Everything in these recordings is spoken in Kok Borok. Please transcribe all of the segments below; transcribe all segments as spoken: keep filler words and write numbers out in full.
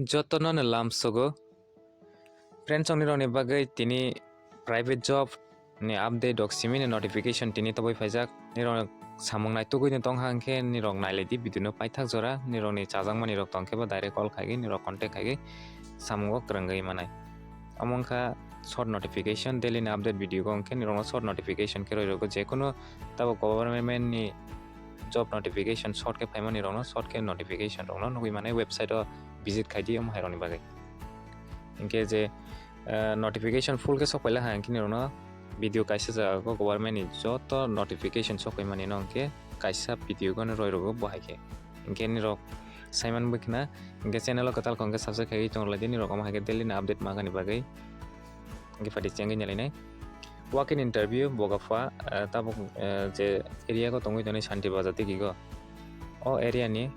Jotono no lamsogo. Friends, nirokni bagwi tini private job ni update rok simi ni notification tini tobwi phaijak. Nirok samung naitugwi no tongkha, hwnkhe nirok nailaidi video no paithak jora. Nirokni chajakmani rok tongkhe bo direct call khaigwi, nirok contact khaigwi samungo kwrwngwi manai. Omo wngkha short notification, daily ni update video go hwnkhe nirokno short notification khe roi rogo. Jekono tabuk government ni job notification short khe phaimani rokno short khe notification rokno nugwi manai, website o visit khaidi omo hai rokni bagwi. Hinkhe je, eh, notification full khe sok paila ha, hinkhe nirokno video kaisa jaga o government ni joto notification sok paimani no hinkhe kaisa video gono roi rogo bo hai khe. Hinkhe nirok saiman bwkhna, hinkhe channel o kwtal khon khe subscribe khaiwi tong lai di, nirok omo hai khe daily ni update mangani bagwi. Hinkhe phaidi chengwi nalainai. Walk-in interview Bogapha, eh, tabuk, eh, je area go tongwi tonwi Shanti Bazar digi go. O area ni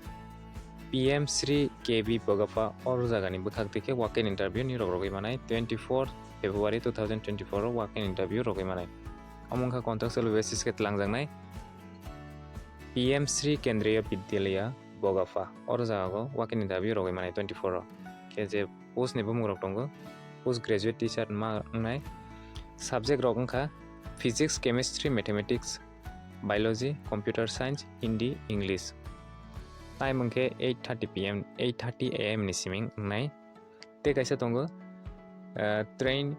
P M Shri K B Bogapha or jagani bwkhak dikhe walk-in interview ni rok rogwi manai, twenty four February two thousand twenty four o walk-in interview rogwi manai. Omo wngkha contractual basis khe twlangjaknai P M Shri Kendriya Vidyalaya Bogapha or jaga go walk-in interview rogwi manai twenty four o. Khe je post ni bumung rok tongo, post graduate teacher ma wngnai. Subject rok wngkha physics, chemistry, mathematics, biology, computer science, Hindi, English. Time wngkhe eight thirty P M, eight thirty A M ni siming wngnai. Tei kaisa tongo, ah, train,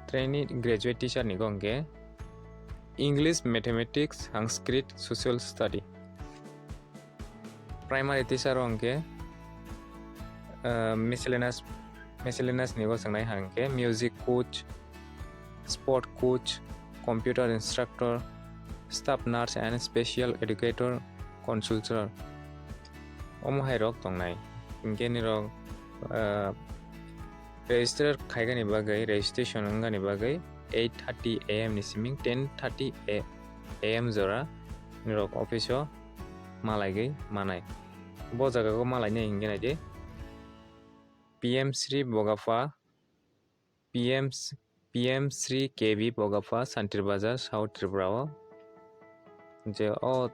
trainee graduate teacher ni go hwnkhe English, Mathematics, Sanskrit, Social Study. Primary teacher o hwnkhe, ah, miscellaneous, miscellaneous ni go swngnai hwnkhe music coach, sport coach, computer instructor, staff nurse and special educator, counselor. Omo hai rok tongnai. Hinkhe nirok, ah, register khaigani bagwi, registration wngani bagwi eight thirty A M ni siming ten thirty A M jora nirok office o malaigwi manai. Bo jaga o malainai hinkhe naidi P M Shri Bogapha, P M, P M Shri K B Bogapha, Santir Bazar, South Tripura o je o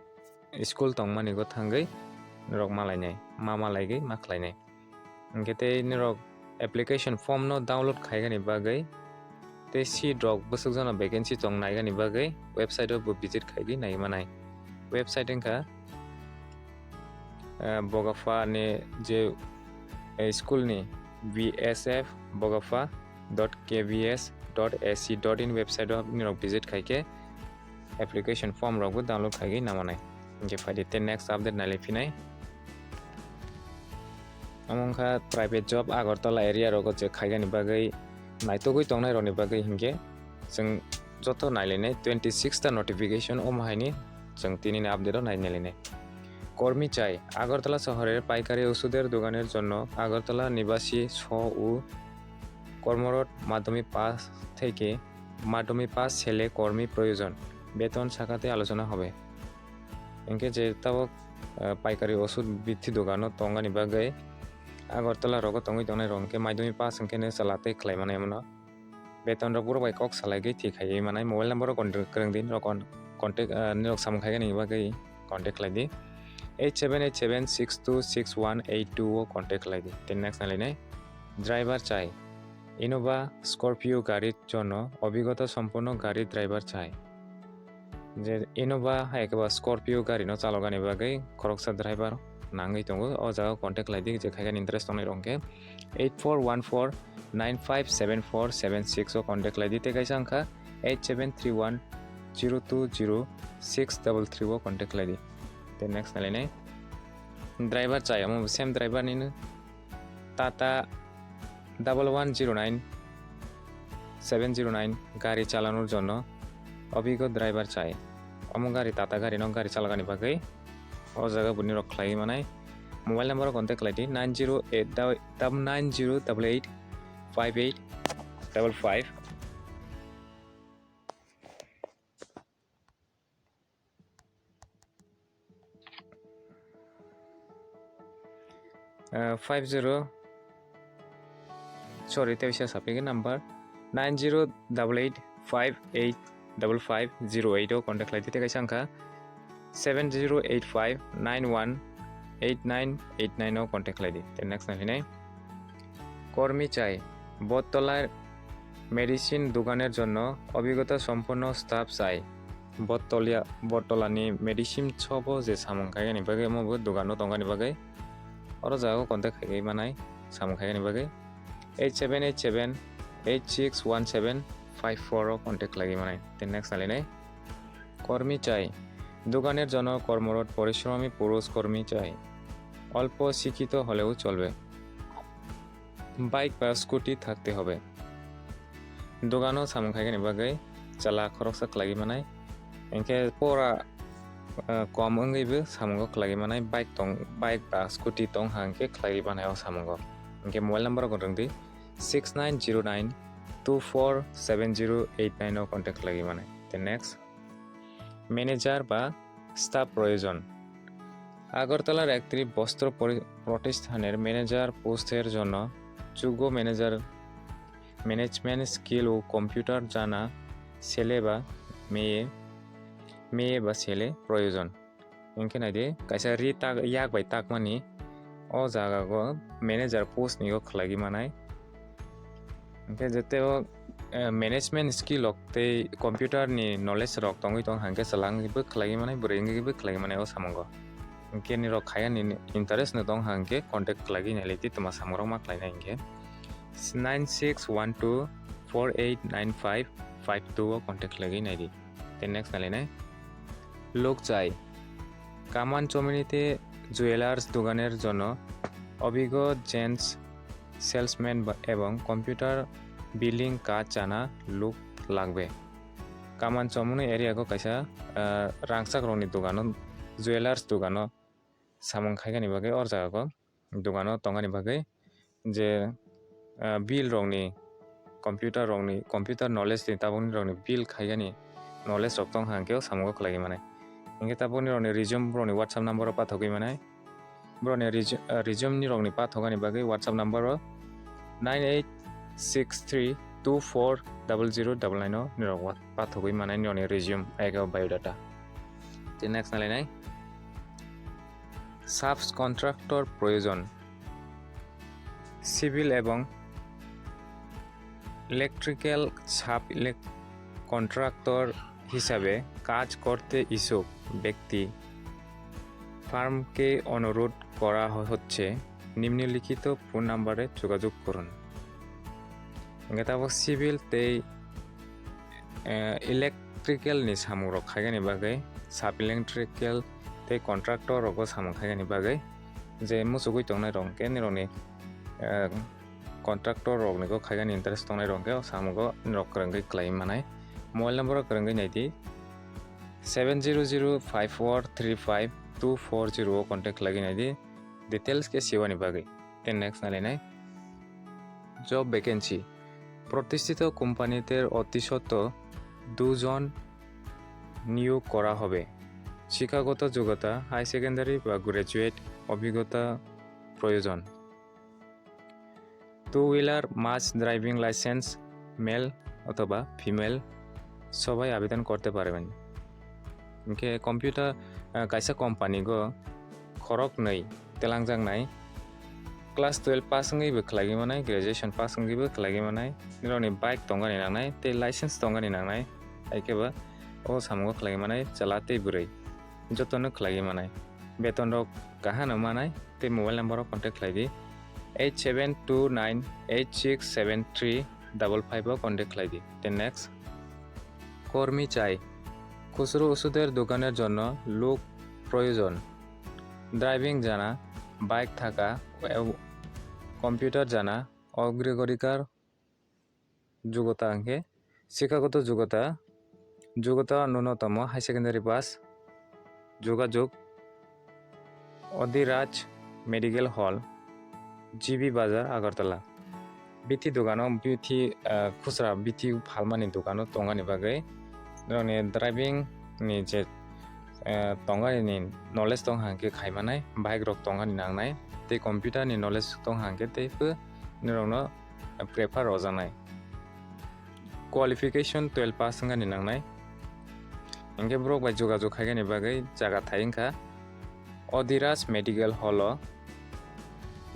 school tongmani go thangwi norok malainai, ma malaigwi ma khlainai. Hinkhe tei norok application form no download khaigani bagwi tei seat rok bwswk jano vacancy tong naigani bagwi website o bo visit khaigwi nai manai. Website wngkha, eh, Bogapha ni je, eh, school ni B S F Bogapha dot K B S dot A C dot in website o nirok visit khaikhe application form rok bo download khaigwi namanai. Hinkhe phaidi tei next update nailai phinai. Omo wngkha private job Agartala area rogo je khaigani bagwi naitugwi tongnai rokni bagwi hinkhe chwng joto nailainai twenty six ta notification omo haini chwng tinini update o nai nailainai. কর্মী চাই। আগরতলা শহরের পাইকারি ওষুধের দোকানের জন্য আগরতলা নিবাসী স্ব ও কর্মরত মাধ্যমিক পাস থেকে মাধ্যমিক পাস ছেলে কর্মী প্রয়োজন। বেতন শাখাতে আলোচনা হবে। Hinkhe je tabuk, ah, paikari osud bithi dogano tongani bagwi Agartala rogo tongwi tongnai rok hinkhe maidumi pass hinkhe no chwla tei khlai manai mano. Beton rok borok bai kok salaigwi thik khaiwi manai. Mobile number rok kwrwng di, norok con-, contact, ah, norok samung khaigani bagwi contact khlai di. Eight seven eight seven six two six one eight two o contact khlai di. Tei next nalainai driver chai. Innova Scorpio gari jonno obhigota somponno gari driver chai. Je Innova hai khe ba Scorpio gari no chalogani bagwi khoroksa driver nangwi tongo. O jaga contact khlai di, je khaikhe interest tongnai rok hinkhe eight four one four nine five seven four seven six o contact khlai di. Tei kaisa wngkha eight seven three one zero two zero six double three o contact khlai di. Tei next nalainai driver chai, omo same driver nino. Tata double one zero nine seven zero nine gari chalanor jonno obhiggo driver chai. Omo gari Tata gari no gari chalagani bagwi o jaga buni rok khlaiwi manai. Mobile number o contact khlai di nine zero eight double nine zero double eight five eight double five. Ah, five zero, sorry, tei bisa saphi number nine zero double eight five eight double five zero eight o contact khlai di. Tei kaisa wngkha seven zero eight five nine one eight nine eight nine o contact khlai di. Then next nai hinai kormi chai, bottola medicine doganer jonno obhigota somponno staff chai. Bottolia, bottolani medicine shop o je samung khaigani bagwi omo bo dogano tongani bagwi oro jaga o contact khaigwi manai samung khaigani bagwi eight seven eight seven eight six one seven five four o contact khlaiwi manai. Then next nai hinai kormi chai, দোকানের জন্য কর্মরত পরিশ্রমী পুরুষ কর্মী চাই। অল্প শিক্ষিত হলেও চলবে। বাইক বা স্কুটি থাকতে হবে। Dogano samung khaigani bagwi chwla khoroksa khlaiwi manai. Hinkhe pora, ah, kom wngwibo samungo khlaiwi manai. Bike tong, bike ba scooty tong hangkhe khlaiwi manai o samungo. Hinkhe mobile number o rwng di six nine zero nine two four seven zero eight nine o contact khlaiwi manai. Then next, manager ba staff proyojon. আগরতলার একটি বস্ত্র পরি-, প্রতিষ্ঠানের ম্যানেজার পোস্টের জন্য যোগ্য manager, management skill ও কম্পিউটার জানা ছেলে বা মেয়ে, মেয়ে বা ছেলে প্রয়োজন। Hinkhe nai di, kaisa ri tak, yak bai takmani o jaga o manager post ni o khlaiwi manai. Hinkhe jete o, eh, management skill rok tei computer ni knowledge rok tongwi tong hangkhe chwla wngwi bo khlaiwi manai, bwrwi wngwi bo khlaiwi manai o samungo. Hinkhe nirok khaiyani interest no tong hangkhe contact khlaiwi nai lai di, twma samung rok ma khlainai hinkhe nine six one two four eight nine five five two o contact khlaiwi nai di. Then next nai lai nai. লোক চাই। কামান চমুনিতে জুয়েলার্স দোকানের জন্য অভিজ্ঞ gents salesman বা, এবং computer billing কাজ জানা লোক লাগবে। Kaman chomoni area o kaisa, ah, rangchak rokni dogano, jewellers dogano samung khaigani bagwi o jaga o dogano tongani bagwi je, ah, bill rokni, computer rokni, computer knowledge ni tabukni rokni bill khaigani knowledge rok tong hangkhe o samungo khlaiwi manai. Hinkhe tabukni rokni resume rokni WhatsApp number o pathogwi manai. Borokni resu-, ah, resume ni rokni pathogani bagwi WhatsApp number o nine eight six three two four double zero double nine o nirok wa-, pathogwi manai nirokni resume ego biodata. Tei next nai lai nai. Subcontractor proyojon. Civil ebong electrical sub elec-, contractor হিসাবে কাজ করতে ইচ্ছুক ব্যক্তি ফার্মকে অনুরোধ করা হ-, হচ্ছে নিম্নলিখিত ফোন নাম্বারে যোগাযোগ করুন। Hinkhe tabuk civil tei, eh, electrical ni samung rok khaigani bagwi, sub electrical tei contractor rogo samung khaigani bagwi je muchugwi tongnai rok hinkhe nirokni, eh, contractor rokni go khaigani interest tongnai rok hinkhe o samungo nirok kwrwngwi khlaiwi manai. Mobile number o kwrwngwi nai di seven zero zero five four three five two four zero o contact khlaiwi nai di details khe siwani bagwi. Then next nai lai nai job vacancy. প্রতিষ্ঠিত কোম্পানিতে অতি সত্ত্ব দুজন নিয়োগ করা হবে। শিক্ষাগত যোগ্যতা, হাই সেকেন্ডারি বা গ্র্যাজুয়েট অভিজ্ঞতা প্রয়োজন। Two wheeler must driving license, male অথবা female সবাই আবেদন করতে পারবেন। Hinkhe computer, ah, kaisa company go khoroknwi telangjaknai, class twelve pass wngwi bo khlaiwi manai, graduation pass wngwi bo khlaiwi manai, nirokni bike tongani nangnai tei license tongani nangnai, hai khe bo o samungo khlaiwi manai chwla tei bwrwi jotono khlaiwi manai. Beton rok kahano manai tei mobile number o contact khlai di eight seven two nine eight six seven three double five o contact khlai di. Then next, কর্মী চাই। খুচরো ওষুধের দোকানের জন্য লোক প্রয়োজন। ড্রাইভিং জানা, বাইক থাকা, এব-, কম্পিউটার জানা, অগ্রাধিকার যোগ্যতা আঙ্কে শিক্ষাগত যোগ্যতা, যোগ্যতা ন্যূনতম হাই সেকেন্ডারি পাস। যোগাযোগ, অধিরাজ মেডিকেল হল, জিবি বাজার, Agartala. Bithi dogano, bithi, ah, khusra bithi phalmani dogano tongani bagwi, norokni driving ni je, ah, tongani ni knowledge tong hangkhe khaimanai, bike rok tongani nangnai, tei computer ni knowledge tong hangkhe teibo norokno prefer rwjaknai. Qualification twelve pass wngani nangnai. Hinkhe borok bai jogajog khaigani bagwi jaga thai wngkha. Odhiraj Medical Hall o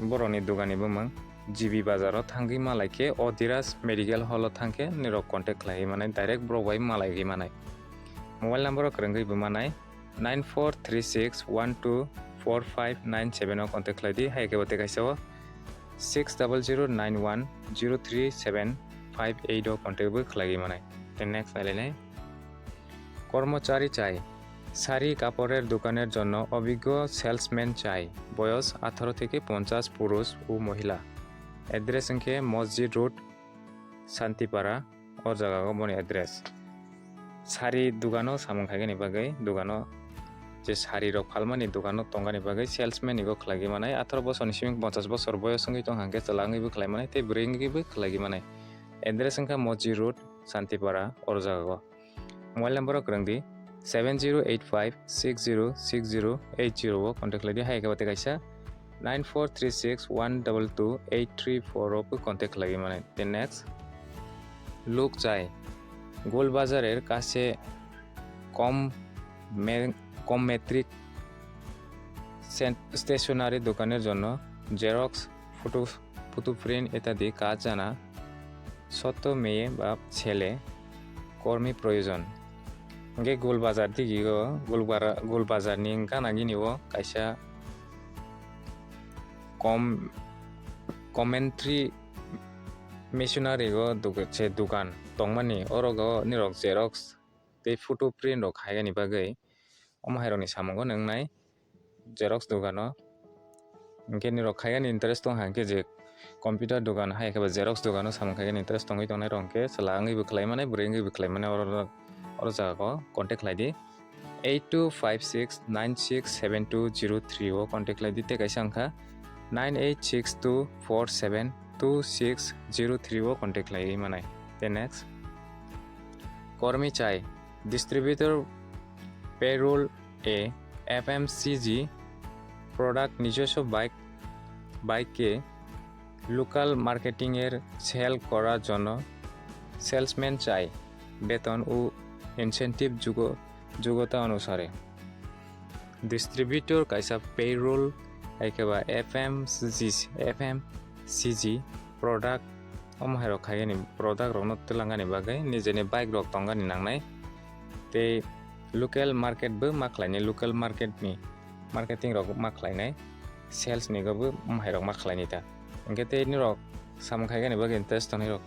borokni dogani bumung G B Bazar o thangwi malai khe Odhiraj Medical Hall o thang khe nirok contact khlaiwi manai, direct borok bai malaiwi manai. Mobile number o kwrwngwi bo manai, nine four three six one two four five nine seven o contact khlai di, hai khe bo tei kaisa o six double zero nine one zero three seven five eight o contact bo khlaiwi manai. Tei next nailainai. কর্মচারী চাই শাড়ি কাপড়ের দোকানের জন্য অভিজ্ঞ সেলসম্যান চাই, বয়স আঠারো থেকে পঞ্চাশ, পুরুষ ও মহিলা। Address wngkhe Masjid Road, Santipara, o jaga o boni address. Sari dogano samung khaigani bagwi, dogano je sari rok phalmani dogano tongani bagwi salesman ni go khlaiwi manai, atharo bosor ni simi ponchash bosor boyos wngwi tong hwnkhe chwla wngwi bo khlai manai tei bwrwi wngwi bo khlaiwi manai. Address wngkha Mochi Road, Santipara, oro jaga o. Mobile number o kwrwng di, seven zero eight five six zero six zero eight zero o contact khlai di, hai khe ba tei kaisa nine four three six one double two eight three four o bo contact khlaiwi manai. Tei next, লোক চাই। গোলবাজারের কাছে কম মে-, কম মেট্রিক সেন-, স্টেশনারি দোকানের জন্য xerox, photo, photo print ইত্যাদি কাজ জানা সত্ত্বেও মেয়ে বা ছেলে কর্মী প্রয়োজন। Hingke Golbazar digi o, Golbara-, Golbazar ni gana gini o kaisa com-, commentary missionary o duk-, se dukan tongmani, oro go nirok xerox tei photo print rok khaigani bagwi omo hai rokni samungo nwngnai xerox dukano. Hingke nirok khaigani interest tong hangke je computer dukan hai khe ba xerox dukano samung khaigani interest tongwi tongnai rok hingke chwla wngwi bo khlai mani, bwrwi wngwi bo khlai mani oro, oro jaga o contact khlai di. Eight two five six nine six seven two zero three o contact khlai di, tei kaisa wngkha nine eight six two four seven two six zero three o contact khlaiwi manai. Tei next, কর্মী চাই, distributor payroll এ FMCG product নিজস্ব বাইক, বাইকে লোকাল মার্কেটিংয়ের সেল করার জন্য সেলসম্যান চাই, বেতন ও ইনসেনটিভ যোগ-, যোগ্যতা অনুসারে। Distributor kaisa payroll, hai khe ba F M C G, F M C G product, omo hai rok khaigani product rokno twlangani bagwi nijeni bike rok tongani nangnai. Tei local market bo ma khlainai, local market ni marketing rok ma khlainai, sales ni go bo omo hai rok ma khlainai ta. Hingke tei nirok samung khaigani bagwi interest tongnai rok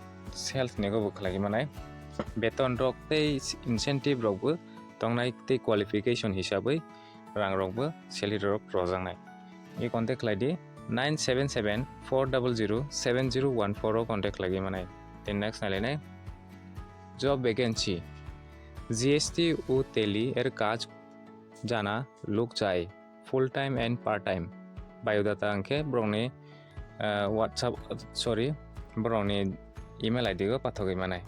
sales ni go bo khlaiwi manai. Beton rok tei incentive rok bo tongnai tei qualification hisabwi rang rok bo salary rok rojaknai. I contact khlai di nine seven seven four double zero seven zero one four o contact khlaiwi manai. Tei next nailainai job vacancy, G S T o tally er kaj jana lok chai, full time and part time. Biodata hingke borokni, ah, WhatsApp, sorry, borokni email I D o pathogwi manai.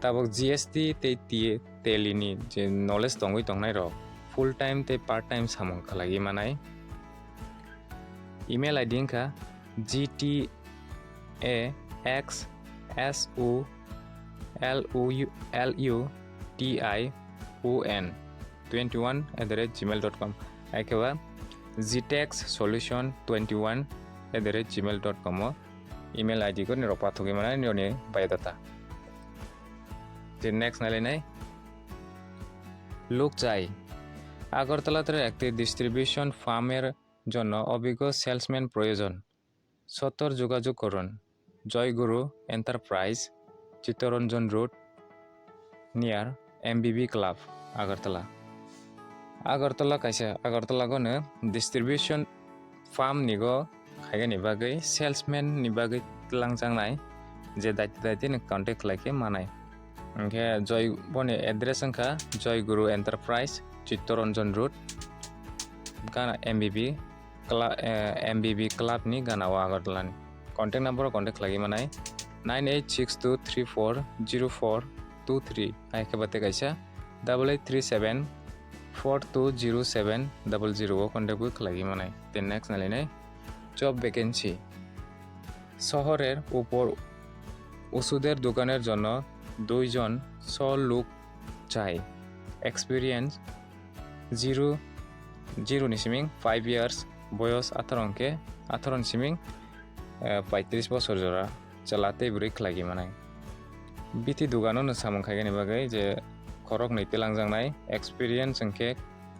Tabok G S T tei T A tally ni je knowledge tongwi tongnai rok full time tei part time samung khlaiwi manai. Email I D wngkha G T A X S O L U L U T I O N twenty one at the rate gmail dot com, hai khe ba G T A X solution twenty one at the rate gmail dot com o email I D go nirok pathogwi manai nirokni biodata. Je next nailainai, লোক চাই। আগরতলাতে একটি ডিস্ট্রিবিউশন ফার্মের জন্য অভিজ্ঞ সেলসম্যান প্রয়োজন। সত্তর যোগাযোগ করুন। Joyguru enterprise, Chittaranjan road, near MBB club, Agartala. Agartala kaisa, Agartala gono distribution farm ni go khaigani bagwi, salesman ni bagwi twlangjaknai, je daite daite ni contact khlai khe manai. Hingkhe Joy, boni address wngkha Joy Guru Enterprise, Chittoranjan Road, gana M B B cla-, eh, M B B club ni gana o Agartala ni. Contact number o contact khlaiwi manai nine eight six two three four zero four two three, hai khe ba tei kaisa double eight three seven four two zero seven double zero o contact bo khlaiwi manai. Tei next nailainai job vacancy. শহরের উপর ওষুধের দোকানের জন্য দুইজন সহ লোক চাই। Experience zero Zero ni siming five years, boyos atharo hwnkhe atharo ni siming, eh, paitris bosor jora chwla tei bwrwi khlaiwi manai. Biti dugano no samung khaigani bagwi je khoroknwi twlangjaknai, experience hwnkhe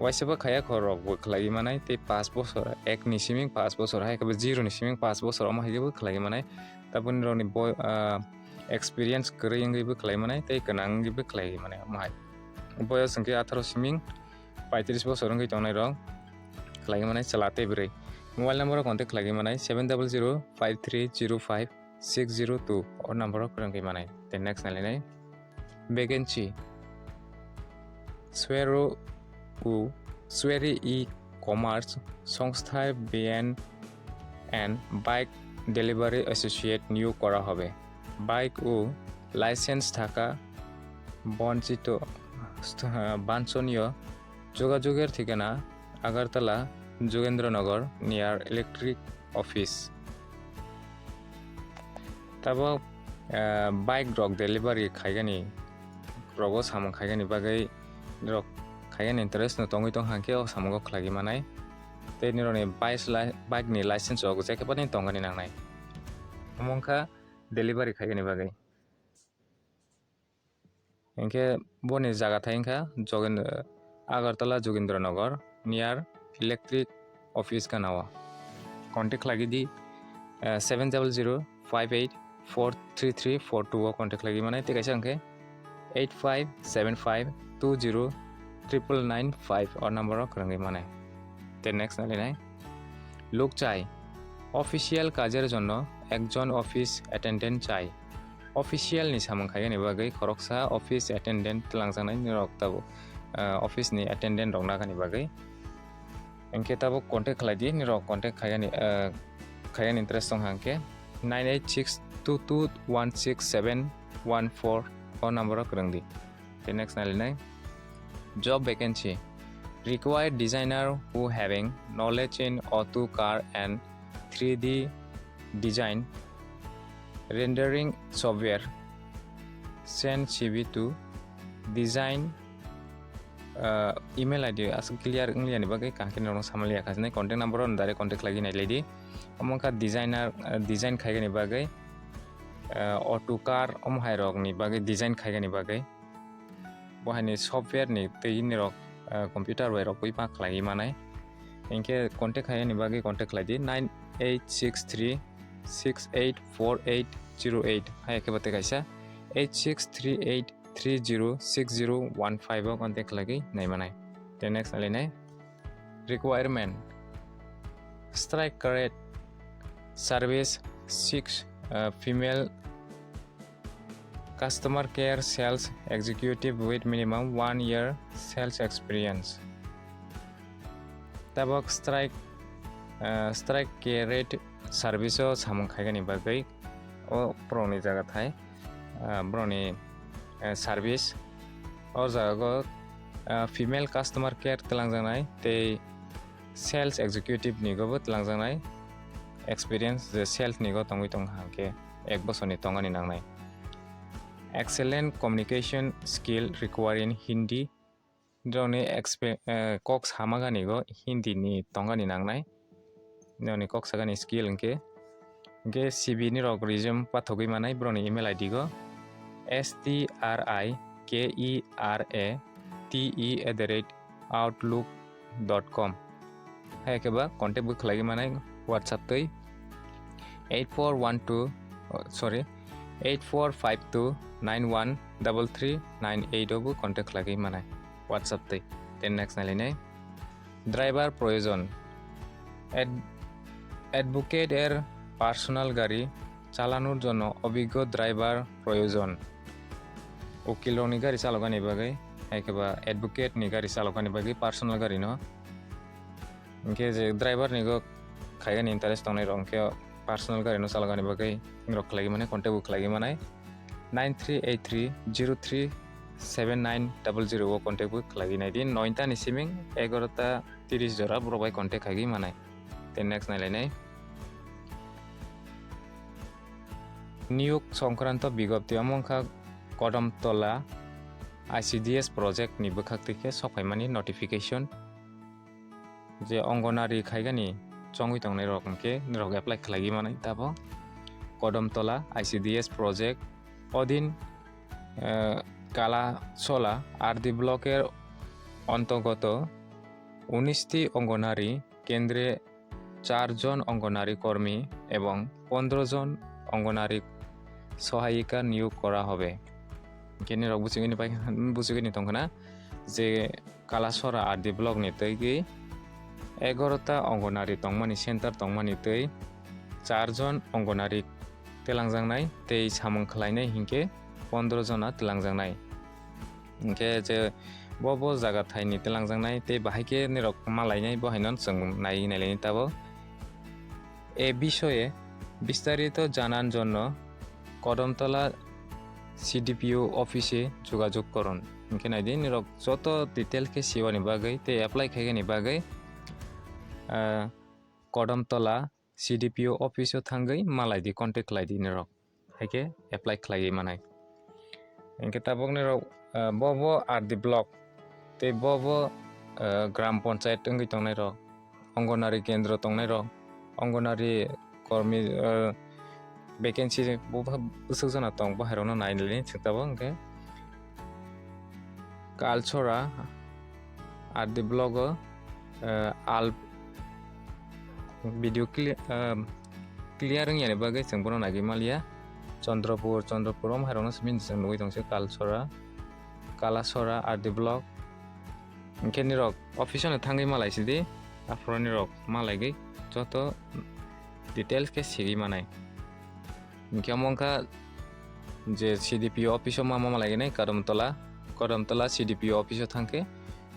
waisa bwkhaya khorokbo khlaiwi manai tei paanch bosor, ek ni siming paanch bosor, hai khe bo zero ni siming paanch bosor omo hai khe bo khlaiwi manai. Taboni rokni bo, ah, experience kwrwi wngwi bo khlaiwi manai tei gwnang wngwi bo khlaiwi manai omo hai. Boyos hwnkhe atharo siming paitris bosor wngwi tongnai rok khlaiwi manai chwla tei bwrwi. Mobile number o contact khlaiwi manai seven double zero five three zero five six zero two o number o kwrwngwi manai. Tei next nailainai vacancy. Swero u, Sweri e-commerce songstha van and bike delivery associate নিয়োগ করা হবে। Bike o license থাকা বঞ্চিত স্থান, বাঞ্ছনীয় যোগাযোগের ঠিকানা আগরতলা Jogendranagar near electric office. Tabok, eh, bike rok delivery khaigani rogo samung khaigani bagwi rok khaigani interest no tongwi tong hangkhe o samungo khlaiwi manai. Tei nirokni bike li-, bike ni license rok je khe bani tongani nangnai. Omo wngkha delivery khaigani bagwi. Hinkhe boni jaga thai wngkha Jogen-, Agartala Jogendranagar near electric office gana o. Contact khlai di, eh, seven double zero five eight four three three four two o contact khlai manai, tei kaisa hwnkhe eight five seven five two zero triple nine five o number o kwrwngwi manai. Tei next nailainai. লোক চাই, অফিসিয়াল কাজের জন্য একজন office attendant চাই। Official ni samung khaigani bagwi khoroksa office attendant twlangjaknai rok tabuk, ah, office ni attendant rok nagani bagwi. Hinkhe tabuk contact khlai di, nirok contact khaigani, ah, khaigani interest tong hangkhe nine eight six two two one six seven one four o number o kwrwng di. Tei next nailainai. Job vacancy. Required designer who having knowledge in auto car and three D design, rendering software. Send C V to design, uh, email I D aswk clear wngliya ni bagwi kaham khe norok samaliya kha, contact number o direct contact khlai nai lai di. Omo wngkha designer, uh, design khaigani bagwi, uh, auto car omo hai rok ni bagwi design khaigani bagwi. Bo haini software ni twi nirok, ah, computer bai rok bui ma khlaiwi manai. Hinkhe contact khaiyani bagwi contact khlai di nine eight six three six eight four eight zero eight. Hai khe bo tei kaisa eight six three eight three zero six zero one five o contact khlaiwi nai manai. Tei next nailainai. Requirement. Strike rate service six, uh, female customer care sales executive with minimum one year sales experience. Tabok strike, uh, strike care rate service o samung khaigani bagwi o borokni jaga thai, ah, borokni, eh, service. O jaga o, ah, female customer care twlangjaknai tei sales executive ni go bo twlangjaknai. Experience je sales ni go tongwi tong hangkhe ek bosorni tongani nangnai. Excellent communication skill requiring Hindi. Nokni expe-, eh, kok samagani go Hindi ni tongani nangnai. Nokni kok sagani skill hwnkhe, hwnkhe C V ni rok resume pathogwi manai borokni email I D go S T R I K E R A T E at the rate outlook dot com. Hai khe ba contact bo khlaiwi manai WhatsApp twi eight four one two, oh, sorry, eight four five two nine one double three nine eight o bo contact khlaiwi manai WhatsApp twi. Tei next nailainai. Driver proyojon. Ad-, advocate er personal gari chalanor jonno obiggo driver proyojon. Ukil rokni gari chalokani bagwi, hai khe ba advocate ni gari chalokani bagwi personal gari no. Hinkhe je driver ni go khaigani interest tongnai rok hinkhe personal gari no chalokani bagwi rok khlaiwi mani contact bo khlaiwi manai nine three eight three zero three seven nine double zero o contact bo khlaiwi nai di. Noita ni siming egarota tiris jora borok bai contact khaigwi manai. Tei next nailainai. Niyok songkranto bigopti omo wngkha Kodom Tola I C D S project ni bwkhak twi khe sok phaimani notification. je Anganwadi khaigani chongwi tongnai rok hwnkhe nirok apply khlaigwi manai tabok. Kodamtola I C D S project odin, eh, Kalasola R D block er ontogoto unish ti Anganwadi kendre char jon Anganwadi kormi ebong pondro jon Anganwadi sohayika niyog kora hobe. Hwnkhe nirok buchigini pai, buchigini tongkhana je Kalasora R D block ni twi egaro ta Anganwadi tongmani center tongmani twi char jon Anganwadi twlangjaknai tei samung khlainai hinkhe pondro jona twlangjaknai. Hinkhe je bo bo jaga thaini twlangjaknai tei bahai khe nirok malainai bo haino chwng nai nailaini tabok. এ বিষয়ে বিস্তারিত জানার জন্য কদমতলা সিডিপিও অফিসে যোগাযোগ করুন. Hinkhe naidi nirok joto detail khe siwani bagwi tei apply khaigani bagwi, ah, Kodamtola C D P O office o thangwi malaidi, contact khlaidi nirok. Haikhe apply khlaiwi manai. Hinkhe tabukni rok, ah, bo bo R D block tei bo bo, ah, gram panchayat wngwi tongnai rok, Anganwadi kendro tongnai rok, Anganwadi kormi, ah, vacancy bo bwswk jona tong bo hai rokno nai nai chwng tabuk hinkhe. Kalsora R D block o, eh, al video clear, eh, clear wng yani bagwi chwng bono nagwi maliya. Chandrapur, Chandrapur om hai rokno simi chwng nugwi tongse Kalsora, Kalasora R D block. Hinkhe nirok office o no thangwi malai sidi, aphuru nirok malaigwi joto details khe sigwi manai. Hinkhe omo wngkha je C D P O office o ma, ma malainai Kodamtola, Kodamtola C D P O office o thangkhe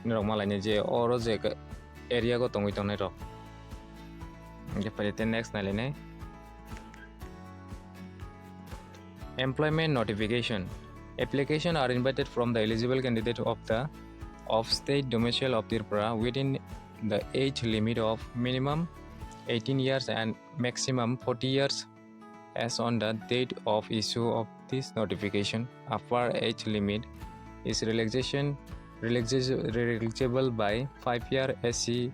norok malainai je oro je area go tongwi tongnai rok. Hinkhe phaidi tei next nailainai. Employment notification. Application are invited from the eligible candidate of the of state domicile of Tripura within the age limit of minimum eighteen years and maximum forty years as on the date of issue of this notification. Upper age limit is relaxation, relaxation, relaxable by five year S C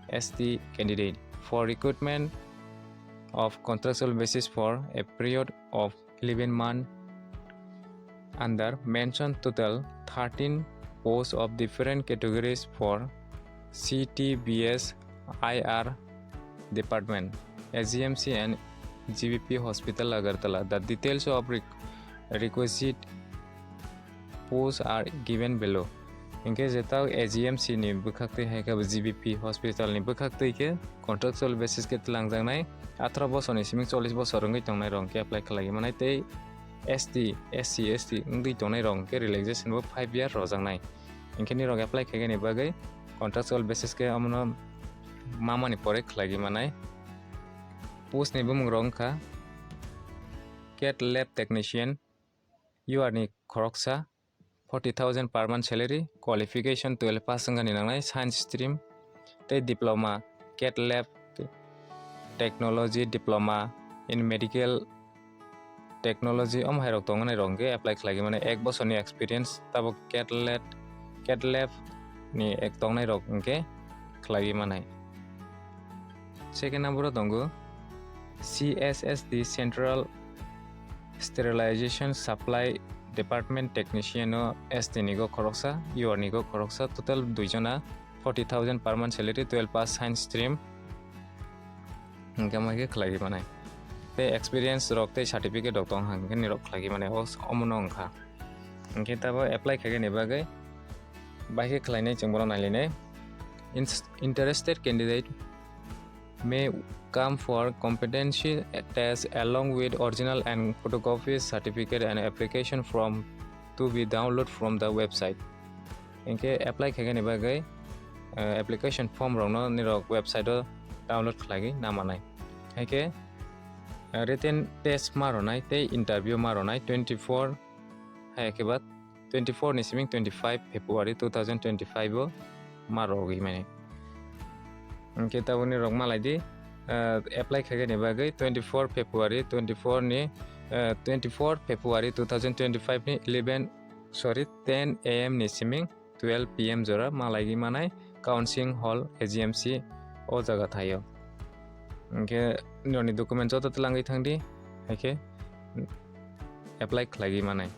S T candidate for recruitment of contractual basis for a period of eleven month. Under mentioned total thirteen posts of different categories for C T B S I R department, A G M C and G B P Hospital Agartala. The details of req-, requisite posts are given below. Hinkhe je tao A G M C ni bwkhaktwi hai khe bo G B P hospital ni bwkhaktwi khe contractual basis khe twlangjaknai atharo bosorni simi cholish bosor wngwi tongnai rok khe apply khlaiwi manai tei S T, S C, S T wngwi tongnai rok khe relaxation bo five year rojaknai. Hinkhe nirok apply khaigani bagwi contractual basis khe omono mamani pore khlaiwi manai. Post ni bumung rok wngkha cat lab technician, U R ni khoroksa, forty thousand per month salary, qualification twelve pass wngani nangnai, science stream, tei diploma, cat lab technology diploma in medical technology, om hai rok tongnai rok hwnkhe apply khlai mani ek bosor ni experience, tabuk cat lab, cat lab ni ek tongnai rok hwnkhe khlai manai. Second number o tongo C S S D, Central Sterilization Supply Department Technician o S T ni go khoroksa, U R ni go khoroksa, total dui jona, forty thousand per month salary, twelve pass science stream. Hingke mai khe khlai manai. Tei experience rok tei certificate rok tong hang khe nirok khlai manai, o omono wngkha. Hingke tabo apply khaigani bagwi bai khe khlainai chwng bono nailainai. Ins-, interested candidate may come for competency test along with original and photocopies certificate and application form to be download from the website. Hingke apply khaigani bagwi, eh, application form rokno nirok website o download khlaiwi namanai. Hingke, eh, written test ma rwnai tei interview ma rwnai twenty four, hai khe ba twenty four ni siming twenty five February two thousand twenty five o ma rogwi mani. Hingke taboni rok malai di, eh, apply khaigani bagwi twenty four February, twenty four ni, eh, twenty four February two thousand twenty five ni eleven, sorry, ten A M ni siming twelve P M jora malaigwi manai. Council Hall, A G M C, o jaga thaio. Hinkhe nini document joto twlangwi thangdi, haikhe apply khlaigwi manai.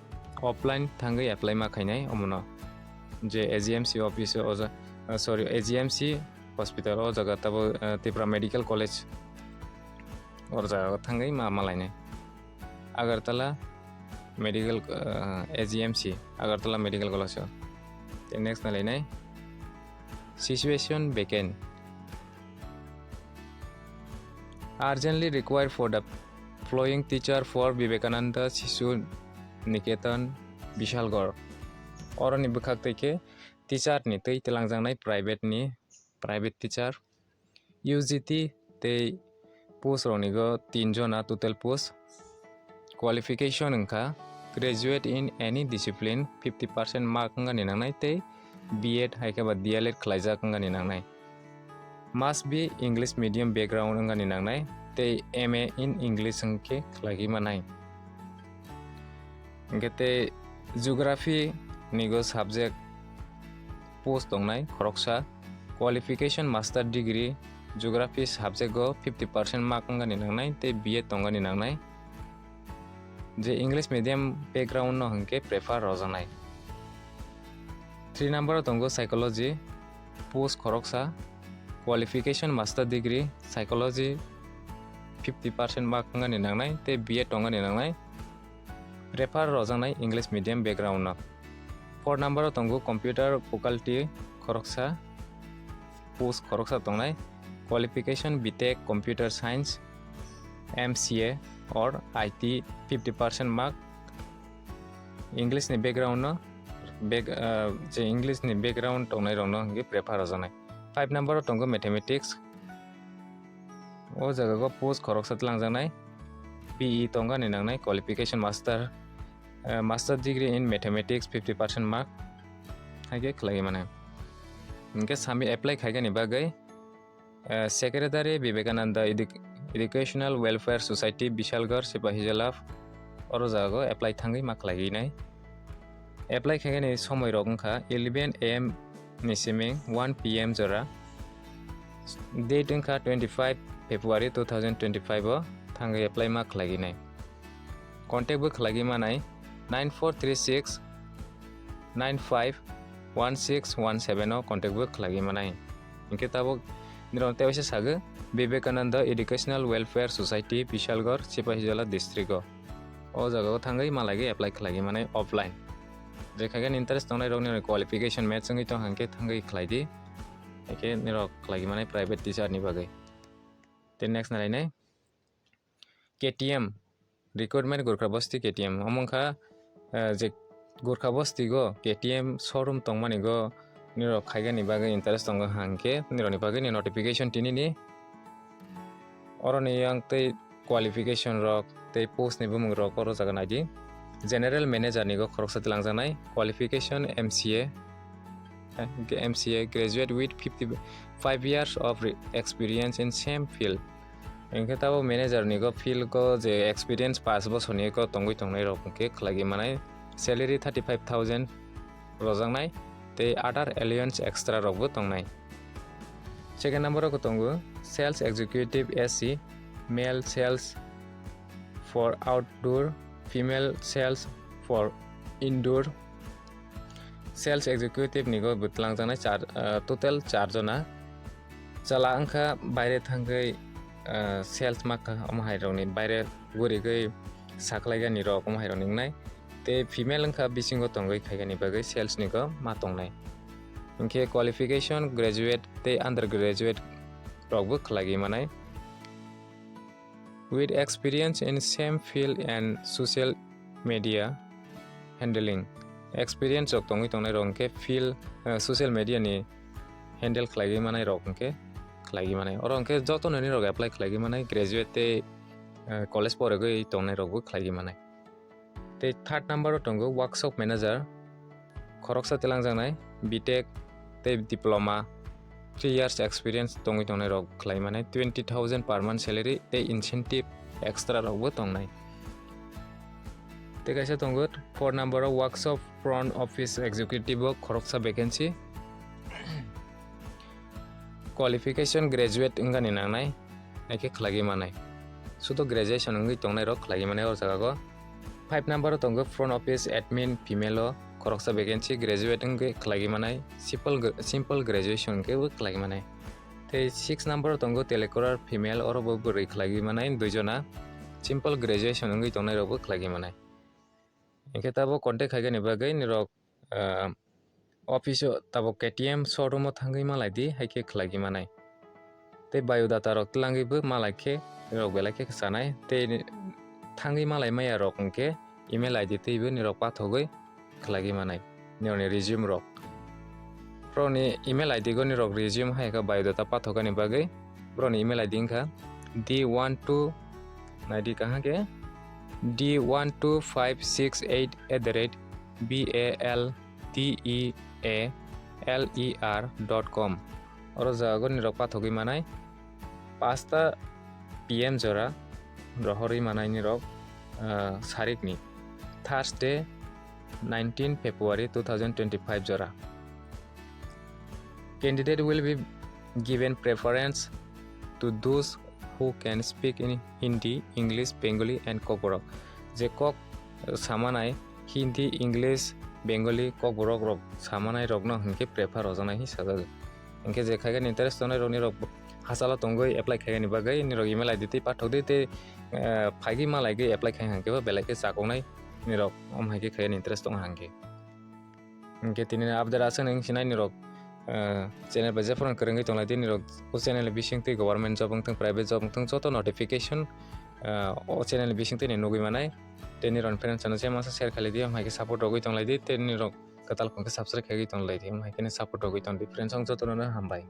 Offline thangwi apply ma khainai omono. Je A G M C office o ja-, ah, sorry, A G M C hospital o jaga tabo, ah, Tipra Medical College o jaga thangwi ma malainai. Agartala Medical, ah, A G M C, Agartala Medical College o. Tei next nalainai situation vacant. Urgently required for the following teacher for Vivekananda Shishu Niketan Bishalgarh. Oroni bwkhak tei khe teacher ni twi twlangjaknai private ni, private teacher. U G T tei post rokni go tin jona total post. Qualification wngkha graduate in any discipline, fifty percent mark wngani nangnai tei B Ed hai khe ba D L Ed khlaijak wngani nangnai. Must be English medium background wngani nangnai tei M A in English wngkhe khlaigwi manai. Hinkhe tei geography ni go subject post tongnai khoroksa, qualification master degree, geography subject go fifty percent mark wngani nangnai tei B Ed tongani nangnai. Je English medium background no hinkhe prefer rojaknai. Three number o tongo psychology, post khoroksa, qualification master degree, psychology, fifty percent mark wngani nangnai tei B Ed tongani nangnai. Prefer rojaknai English medium background no. Four number o tongo computer faculty khoroksa, post khoroksa tongnai, qualification B Tech computer science, M C A or I T, fifty percent mark. English ni background no, back, ah, je English ni background tongnai rok no hinkhe prefer rojaknai. Five number o tongo mathematics. O jaga go post khoroksa twlangjaknai, P E tongani nangnai, qualification master, eh, master degree in mathematics, fifty percent mark, hai khe khlaiwi mano. Hinkhe sami apply khaigani bagwi, eh, Secretary Vivekananda Edu-, Educational Welfare Society, Bishalgarh, Sipahijala, oro jaga go apply thangwi ma khlaiwi nai. Apply khaigani somoi rok wngkha eleven A M ni simi one P M jora. Date wngkha twenty-five February two thousand twenty-five o thangwi apply ma khlaiwi nai. Contact bo khlaiwi manai nine four three six nine five one six one seven o contact bo khlaiwi manai. Hinkhe tabuk nirok tei waisa sagwi Vivekananda Educational Welfare Society, Bishalgarh, Sipahijala district o. O jaga o thangwi malaiwi apply khlaiwi manai offline. Je khaikhe interest tongnai rokni qualification match wngwi tong hwnkhe thangwi khlai di. Haikhe nirok khlaiwi manai private teacher ni bagwi. Tei next nalainai K T M, recruitment Gorkha Bosti K T M. Omo wngkha, eh, je Gorkha Bosti go K T M showroom tongmani go nirok khaigani bagwi interest tongo hwnkhe nirokni bagwi ni notification tinini. Oroni yang tei qualification rok tei post ni bumung rok oro jaga naidi. General manager ni go khoroksa twlangjaknai, qualification M C A, eh, M C A graduate with fifty-five years of re-, experience in same field. Hinkhe tabuk manager ni go field go je experience paanch bosor ni go tongwi tongnai rok hinkhe khlaiwi manai, salary thirty-five thousand rojaknai tei other allowance extra rok bo tongnai. Second number o tongo sales executive A C, male sales for outdoor, female sales for indoor. Sales executive ni go bo twlangjaknai char, ah, total char jona. Chwla wngkha baire thangwi, ah, sales ma kha, omo hai rokni baire gurigwi saklaigani rok omo hai rokni wngnai. Tei female wngkha bisingo tongwi khaigani bagwi sales ni go ma tongnai. Hinkhe qualification graduate tei undergraduate rok bo khlaiwi manai. With experience in same field and social media handling. Experience rok tongwi tongnai rok hinkhe field, eh, social media ni handle khlaiwi manai rok hinkhe khlaiwi manai. Oro hinkhe joto nini rok apply khlaiwi manai, graduate tei, eh, college porigwi tongnai rok bo khlaiwi manai. Tei third number o tongo workshop manager, khoroksa twlangjaknai, B Tech tei diploma, three years experience tongwi tongnai rok khlai manai, twenty thousand per month salary tei incentive extra rok bo tongnai. Tei kaisa tongo four number o workshop front office executive o khoroksa vacancy. Qualification graduate wngani nangnai, haikhe khlagwi manai. Sudo graduation wngwi tongnai rok khlagwi manai o jaga go. Five number o tongo front office admin female o khoroksa vacancy, graduate wngwi khlagwi manai, simple gr-, simple graduation wngwi bo khlagwi manai. Tei six number o tongo telecaller female, oro bo bwrwi khlagwi manai dui jona, simple graduation wngwi tongnai rok bo khlagwi manai. Hinkhe tabuk contact khaigani bagwi nirok, ah, office o tabuk K T M showroom o thangwi malai di, haikhe khlagwi manai. Tei biodata rok twlangwi bo malai khe nirok belai khe kwchanai. Tei thangwi malai maya rok hinkhe email I D twibo nirok pathogwi khlagwi manai nirokni resume rok. Borokni email I D go nirok resume hai khe biodata pathogani bagwi borokni email I D wngkha D one two, naidi kaham khe, D one two five six eight at the rate B A L D E A L E R dot com. Oro jaga go nirok pathogwi manai. Pasta P M jora rohorwi manai nirok, ah, sarikni Thursday, nineteen February two thousand twenty-five jora. Candidate will be given preference to those who can speak in Hindi, English, Bengali and Kokborok. Je kok, eh, samanai Hindi, English, Bengali, Kokborok rok samanai rokno hinkhe prefer rojaknai hin sajak. Hinkhe je khaikhe interest tongnai rok nirok hachalo tongwi apply khaigani bagwi nirok email I D tei pathok di tei, eh, phaigwi malaigwi apply khai hinkhe bo belai khe chakoknai nirok om hai khe khaigani interest tong hinkhe. Hinkhe tini update aswk nung sinai nirok, eh, channel bai jephuru kwrwngwi tonglai di nirok o channel bising twi government job wngthung private job wngthung joto notification, eh, o channel bising twi nugwi manai. Tei nirok friends no je masa share khailai di, om hai khe support rogwi tonglai di, tei nirok kwtal phone khe subscribe khaigwi tonglai di, om hai khe support rogwi tong di friends, ang jotono no hambai.